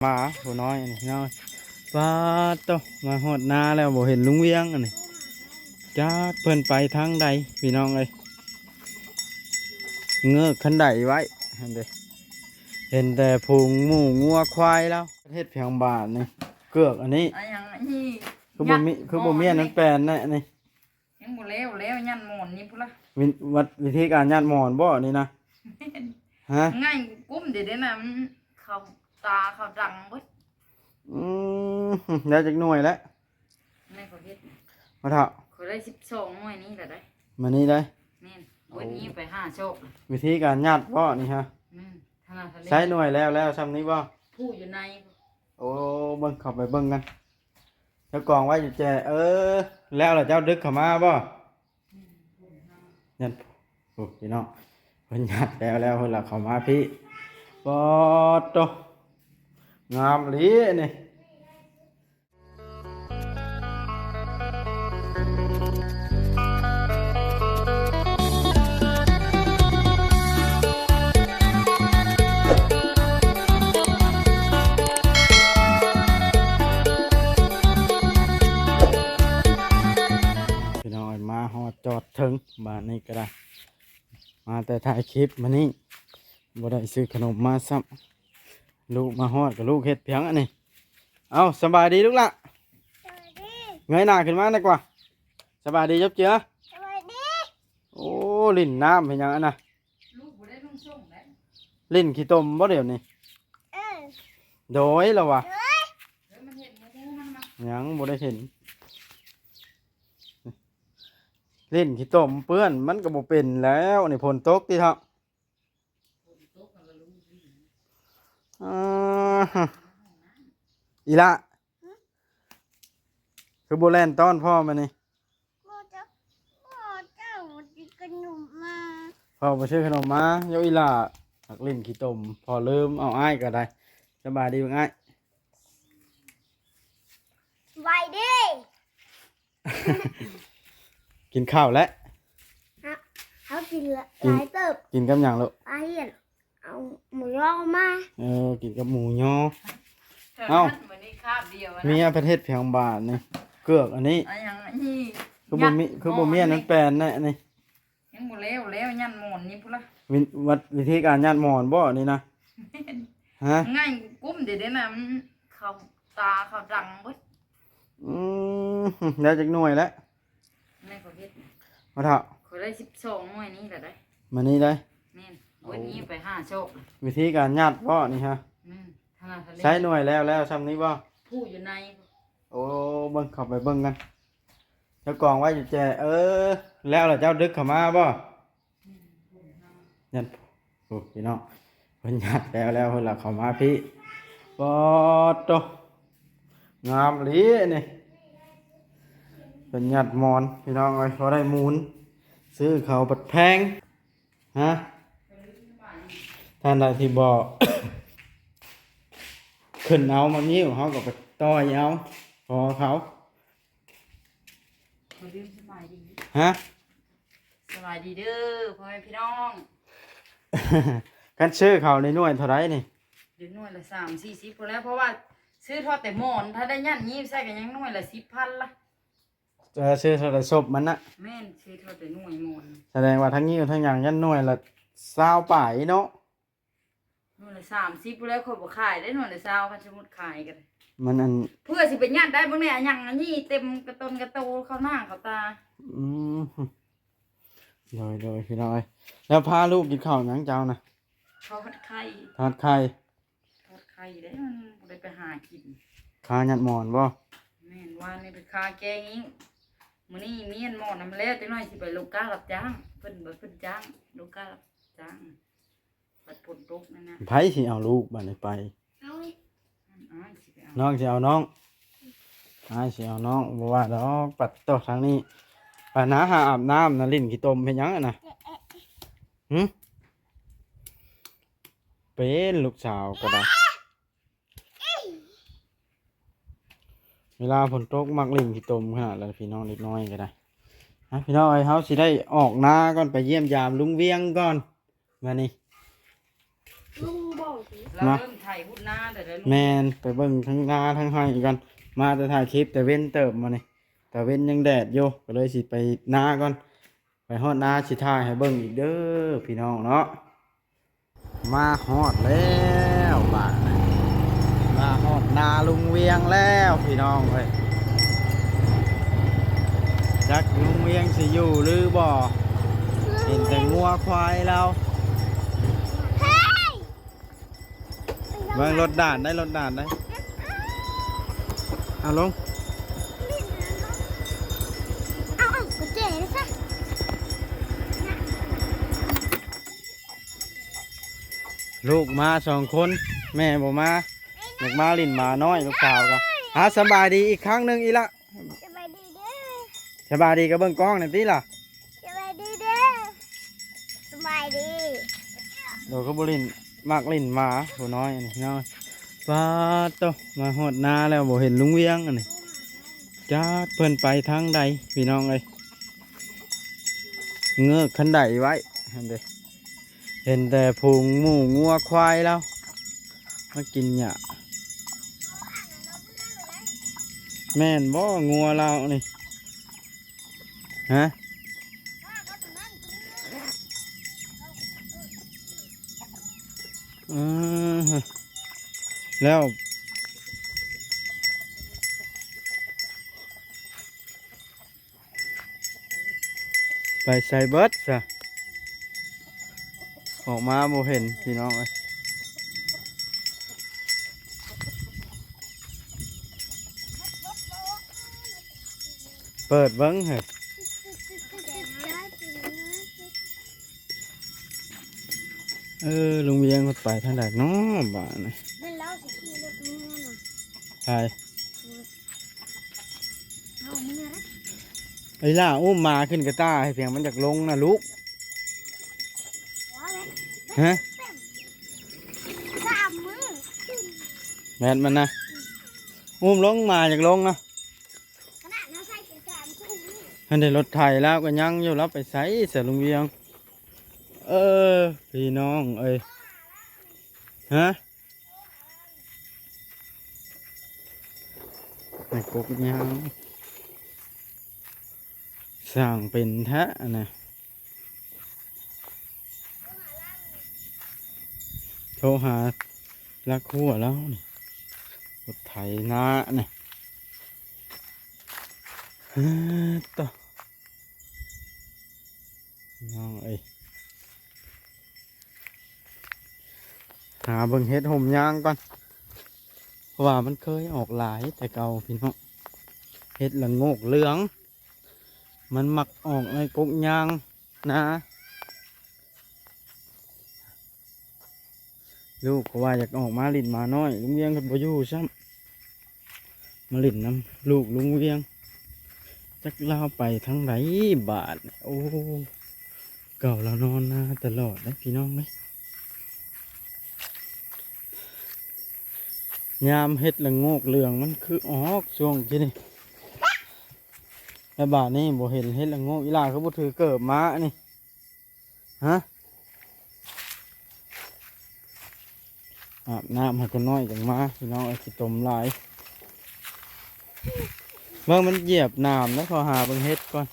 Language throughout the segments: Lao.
ມາຜູ້ນ້ອຍນີ້ເນາະ. ປາດໂຕ ມາຮອດນາແລ້ວ ບໍ່ເຫັນລຸງວຽງອັນນີ້ ຈັກເພິ່ນໄປທາງໃດພີ່ນ້ອງເອີຍ. ເງີກຄັນໄດໄວ້ຫັ້ນເດ້ ເຫັນແຕ່ຝູງໝູງົວຄວາຍລາວ. ເຮັດພຽງບາດນີ້ ເກືອກອັນນີ້ ອັນຫຍັງອັນນີ້ ຄືບໍ່ມີ ຍັດ ຄືບໍ່ມີອັນນັ້ນແປນແນ່ນີ້. ຍັງບໍ່ແລ້ວ ແລ້ວຍັດໝອນນີ້ພຸ້ນລະ. ວິ ວັດ ວິທີການຍັດໝອນບໍ່ນີ້ນະ? ແມ່ນ. ຮະ? ງ່າຍກຸ້ມເດ ເດນະ ມັນເຂົ້າຕາເຂົ້າດັງເບິດ. ອືມ ໄດ້ຈັກໜ່ວຍແລ້ວ? ແມ່ນ ຂ້ອຍເຮັດ ພໍ່ເຖົ້າ ຂ້ອຍໄດ້ສິບສອງໜ່ວຍນີ້ລະໄດ໋. ມານີ້ໄດ໋? ແມ່ນ. ໂອ້ ເບິດນີ້ໄປຫ້າຊອກ. ວິທີການຍັດບໍ່ນີ້ຮະ? ແມ່ນ. ຂະໜາດທະເລ ໃຊ້ໜ່ວຍແລ້ວ ແລ້ວຊ່ຳນີ້ບໍ່? ຜູ້ຢູ່ໃນ. ໂອ້ ເບິ່ງ ເຂົ້າໄປເບິ່ງກັນ. ເຈົ້າກອງໄວ້ຢູ່ແຈ. ເອີ ແລ້ວລະເຈົ້າດຶກເຂົ້າມາບໍ່? ອືມ ຍັດ ໂອ້ ພີ່ນ້ອງ ເພິ່ນຍັດແລ້ວ ແລ້ວເພິ່ນລະເຂົ້າມາພີ້. ປາດໂຕ ງາມອີ່ຫຼີນີ້. ພີ່ນ້ອງເອີຍ ມາຮອດຈອດເຖິງ ບາດນີ້ກໍໄດ້ ມາແຕ່ຖ່າຍຄລິບມື້ນີ້ ບໍ່ໄດ້ຊື້ຂະໜົມມາຊ້ຳ. ລູກມາຮອດກໍລູກເຮັດພຽງອັນນີ້. ເອົ້າ ສະບາຍດີລູກຫຼ້າ. ສະບາຍດີ. ເງີຍໜ້າຂຶ້ນມາໜ້ອຍກວ່າ. ສະບາຍດີຈົບເຈືອ. ສະບາຍດີ. ໂອ້ ຫຼິ້ນນ້ຳເຮັດຫຍັງອັນນະ? ລູກບໍ່ໄດ້ນຸ່ງສົ້ງເດ້. ຫຼິ້ນຂີ້ຕົມບໍ່ດຽວນີ້? ເອີ ໂດຍລະວ່າ. ໂດຍ. ເອີ ມັນເຫັນໝູມັນມາ. ຍັງບໍ່ໄດ້ເຫັນ. ຫຼິ້ນຂີ້ຕົມເປື້ອນມັນກໍບໍ່ເປັນແລ້ວ ນີ້ຝົນຕົກຕິເທາະ. ອ່າຮະ ອີ່ຫຼ້າ ຄືບໍ່ແລ່ນຕ້ອນພໍ່ມານີ້? ພໍ່ເຈົ້າ ພໍ່ເຈົ້າຊິຂະໜົມມາ. ພໍ່ບໍ່ຊື້ຂະໜົມມາ. ໂຍ ອີ່ຫຼ້າ ມັກຫຼິ້ນຂີ້ຕົມ. ພໍ່ລືມເອົາອ້າຍກໍໄດ້. ສະບາຍດີເບິ່ງອ້າຍ. ສະບາຍດີ. ກິນເຂົ້າແລ້ວ. ເຮົາ ເຮົາກິນຫຼາຍເຕີບ. ກິນກັບຫຍັງລູກ? ປາຮຽນ ເອົາໝູຍໍມາ. ເອີ ກິນກັບໝູຍໍ. ເອົ້າ ມື້ນີ້ຄາບດຽວນະ ເມຍເພິ່ນເຮັດພຽງບາດນີ້ ເກືອກອັນນີ້ ອັນຫຍັງອັນນີ້ ຄືບໍ່ມີ ຍັດ ຄືບໍ່ມີອັນນັ້ນແປນແນ່ນີ້. ຍັງບໍ່ແລ້ວ ແລ້ວຍັດໝອນນີ້ພຸ້ນລະ. ວິ ວັດ ວິທີການຍັດໝອນບໍ່ນີ້ນະ? ແມ່ນ. ຮະ? ງ່າຍກຸ້ມເດ ເດນະ ມັນເຂົ້າຕາເຂົ້າດັງເບິດ. ອືມ ໄດ້ຈັກໜ່ວຍແລ້ວ? ແມ່ນ ຂ້ອຍເຮັດ ພໍ່ເຖົ້າ ຂ້ອຍໄດ້ສິບສອງໜ່ວຍນີ້ລະໄດ໋. ມານີ້ໄດ໋? ແມ່ນ. ໂອ້ ເບິດນີ້ໄປຫ້າຊອກ. ວິທີການຍັດບໍ່ນີ້ຮະ? ແມ່ນ. ຂະໜາດທະເລ ໃຊ້ໜ່ວຍແລ້ວ ແລ້ວຊ່ຳນີ້ບໍ່? ຜູ້ຢູ່ໃນ. ໂອ້ ເບິ່ງ ເຂົ້າໄປເບິ່ງກັນ. ເຈົ້າກອງໄວ້ຢູ່ແຈ. ເອີ ແລ້ວລະເຈົ້າດຶກເຂົ້າມາບໍ່? ຍັດ ໂອ້ ພີ່ນ້ອງ ເພິ່ນຍັດແລ້ວ ແລ້ວເພິ່ນລະເຂົ້າມາພີ້. ປາດໂຕ ງາມອີ່ຫຼີນີ້. ເພິ່ນຍັດໝອນ ພີ່ນ້ອງເອີຍ ພໍໄດ້ໝູນ. ຊື້ເຂົ້າບັດແພງ. ຮະ? ທ່ານໃດທີ່ບໍ່ຂຶ້ນເອົາໝາກງິ້ວ ເຮົາກໍໄປຕ່ອຍເອົາ ຂໍເຂົາ. ບໍ່ລືມສະບາຍດີ. ຮະ? ສະບາຍດີເດີ ພໍ່ແມ່ພີ່ນ້ອງ. ຄັນຊື້ເຂົ້ານີ້ໜ່ວຍເທົ່າໃດນີ້? ເດ ໜ່ວຍລະສາມສີ່ສິບພຸ້ນແຫຼະ ເພາະວ່າຊື້ທອດແຕ່ໝອນ ຖ້າໄດ້ຍັດຍິບໃສ່ກໍຍັງໜ່ວຍລະສິບພັນລະ. ເອີ ຊື້ເທົ່າໃດສົບມັນນະ? ແມ່ນ ຊື້ເທົ່າແຕ່ໜ່ວຍໝອນ. ສະແດງວ່າທັງຍິ້ວທັງຫຍັງຍັດໜ່ວຍລະຊາວປາຍເນາະ. ໜ່ວຍລະສາມສິບພຸ້ນແຫຼະ ຂ້ອຍບໍ່ຂາຍເດ້ ໜ່ວຍລະຊາວ ຄັນສົມມຸດຂາຍກໍໄດ້. ມັນອັນ ເພື່ອຊິໄປຍັດໄດ້ເບິ່ງແດ່ ອັນຫຍັງອັນນີ້ເຕັມກະຕົນກະໂຕ ເຂົ້າໜ້າເຂົ້າຕາ. ອືມ ໂດຍ ໂດຍ ພີ່ນ້ອງເອີຍ ແລ້ວພາລູກກິນເຂົ້າຫຍັງເຈົ້ານະ? ທອດໄຂ່. ທອດໄຂ່. ທອດໄຂ່ເດ້ ມັນບໍ່ໄດ້ໄປຫາກິນ. ຄາຍັດໝອນບໍ່? ແມ່ນ ວານນີ້ໄປຄາແກງອີກ ມື້ນີ້ມີອັນໝໍນຳແລ້ວ ຈັກໜ່ອຍຊິໄປໂລກາຮັບຈ້າງ ເພິ່ນວ່າເພິ່ນຈ້າງ ໂລກາຮັບຈ້າງ ບັດຝົນຕົກນັ້ນນະ. ໃຜຊິເອົາລູກບາດນີ້ໄປ? ເອົາ ອ້າຍຊິໄປເອົາ ນ້ອງຊິເອົານ້ອງ ອ້າຍຊິເອົານ້ອງ ບໍ່ວ່າດອກ. ປັດໂຕ ທາງນີ້ ປານາຫາອາບນ້ຳນະ ຫຼິ້ນຂີ້ຕົມເຮັດຫຍັງຫັ້ນນະ? ຫື? ເປັນລູກສາວກໍໄດ້ ເວລາຝົນຕົກມັກຫຼິ້ນຂີ້ຕົມຂະໜາດລະ ພີ່ນ້ອງເດັກນ້ອຍກໍໄດ້. ອ່ະ ພີ່ນ້ອງເອີຍ ເຮົາຊິໄດ້ອອກນາກ່ອນ ໄປຢ້ຽມຢາມລຸງວຽງກ່ອນບາດນີ້. ລຸງບໍ່ ລາວເລີ່ມໄຖພຸດນາແລ້ວເດີ. ແມ່ນ ໄປເບິ່ງທັງນາທັງໄຮ່ກ່ອນ. ມາແຕ່ຖ່າຍຄລິບແຕ່ເວັນເຕີບມື້ນີ້ ຕາເວັນຍັງແດດຢູ່ ກໍເລີຍຊິໄປນາກ່ອນ. ໄປຮອດນາຊິຖ່າຍໃຫ້ເບິ່ງອີກເດີພີ່ນ້ອງເນາະ. ມາຮອດແລ້ວບາດນີ້ ມາຮອດນາລຸງວຽງແລ້ວພີ່ນ້ອງເອີຍ. ຈັກລຸງວຽງຊິຢູ່ຫຼືບໍ່ ເຫັນແຕ່ງົວຄວາຍລາວ. ເບິ່ງລົດດ່ານໄດ໋ ລົດດ່ານໄດ໋. ເອົາລົງ ເອົາ ເອົາ ກະແຈໄດ້ຊະ. ລູກມາສອງຄົນ ແມ່ບໍ່ມາ. ລູກມາຫຼິ້ນໝານ້ອຍ ລູກສາວກະຫາສະບາຍດີອີກຄັ້ງໜຶ່ງອີ່ລະ. ສະບາຍດີເດີ. ສະບາຍດີກໍເບິ່ງກ້ອງແດ່ຕິລະ. ສະບາຍດີເດີ. ສະບາຍດີ. ໂດ ຄືບໍ່ຫຼິ້ນ ມັກຫຼິ້ນໝາຜູ້ນ້ອຍອັນນີ້ເນາະ. ປາດໂຕ ມາຮອດນາແລ້ວ ບໍ່ເຫັນລຸງວຽງອັນນີ້. ຈັກເພິ່ນໄປທາງໃດພີ່ນ້ອງເອີຍ. ເງີກຄັນໄດໄວ້ຫັ້ນເດ. ເຫັນແຕ່ຝູງໝູງົວຄວາຍລາວມາກິນຫຍ້າ. ແມ່ນບໍ່ງົວລາວນີ້ ຮະ? ເອີ ແລ້ວ ໄປໃສເບິດຊະ ອອກມາບໍ່ເຫັນພີ່ນ້ອງເອີຍ. ເປີດເບິ່ງເຮີ້ຍ. ເອີ ລຸງວຽງເພິ່ນໄປທາງໃດເນາະບາດນີ້? ແມ່ນລາວຊິຂີ່ລົດເມືອນະ. ໃຜ? ເອົາເມືອນະ. ໄອ້ຫຼ້າ ອຸ້ມໝາຂຶ້ນກະຕ່າໃຫ້ພຽງ ມັນຢາກລົງນະລູກ. ຮະ? ສາມມື້ ແບດມັນນະ. ອຸ້ມລົງ ໝາຢາກລົງນະ. ຫັ້ນເດ ລົດໄຖລາວກໍຍັງຢູ່ ລາວໄປໃສຊະລຸງວຽງ? ເອີ ພີ່ນ້ອງເອີຍ ຮະ? ໃນກົກຍາງ ຊ່າງເປັນແທ້ນະ. ໂທຫາລັກຫົວລາວນີ້ ລົດໄຖນານີ້. ເອີ ໂຕ ນ້ອງເອີຍ ຫາເບິ່ງເຫັດຫົມຍາງກ່ອນ ເພາະວ່າມັນເຄີຍອອກຫຼາຍແຕ່ເກົ່າພີ່ນ້ອງ. ເຫັດລະໂງກເຫຼືອງ ມັນມັກອອກໃນກົກຍາງນາ. ລູກກໍວ່າຢາກອອກມາຫຼິ້ນໝານ້ອຍ ລຸງວຽງເພິ່ນບໍ່ຢູ່ຊ້ຳ. ມາຫຼິ້ນນຳລູກລຸງວຽງ ຈັກລາວໄປທາງໃດບາດນີ້. ໂອ້ ເກົ່າລາວນອນນາຕະຫຼອດເດ້ພີ່ນ້ອງເອີຍ. ຍາມເຫັດລະໂງກເຫຼືອງມັນຄືອອກຊ່ວງທີ່ນີ້ ແລ້ວບາດນີ້ບໍ່ເຫັນເຫັດລະໂງກ. ອີຫຼ້າຄືບໍ່ຖືເກີບມານີ້? ຮະ? ອາບນ້ຳໃຫ້ຄົນນ້ອຍຈັ່ງມາ ພີ່ນ້ອງເອີຍ ຂີ້ຕົມຫຼາຍ. ເບິ່ງມັນຢຽບໜາມແລ້ວ ຂໍຫາເບິ່ງເຫັດກ່ອນ.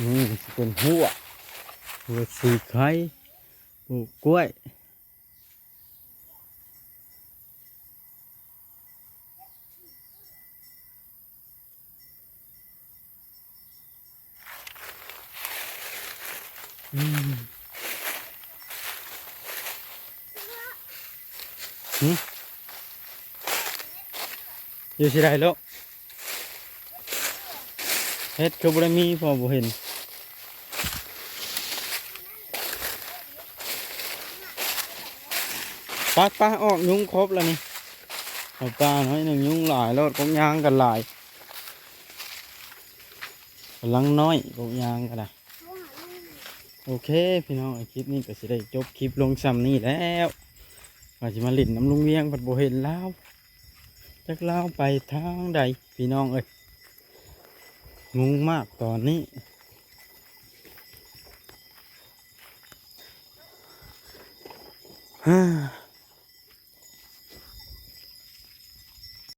ນີ້ຊິເປັນຮົ້ວ ຮົ້ວສີໄຄ ປູກກ້ວຍ. ອືມ ຫຶ? ຢູ່ຊິໄດ້ລູກ? ເຫັດຄືບໍ່ໄດ້ມີ ພໍບໍ່ເຫັນ. ໄປໆ ອອກຍຸງຄົບແລ້ວນີ້ ເອົາປ່າໜ້ອຍໜຶ່ງ ຍຸງຫຼາຍໂລດ ກົກຍາງກໍຫຼາຍ ກຳລັງນ້ອຍ ກົກຍາງກໍໄດ້. ໂອເຄ ພີ່ນ້ອງເອີຍ ຄລິບນີ້ກໍຊິໄດ້ຈົບຄລິບລົງຊ່ຳນີ້ແລ້ວ ວ່າຊິມາຫຼິ້ນນຳລຸງວຽງ ພັດບໍ່ເຫັນລາວ ຈັກລາວໄປທາງໃດ ພີ່ນ້ອງເອີຍ. ງງມາກຕອນນີ້.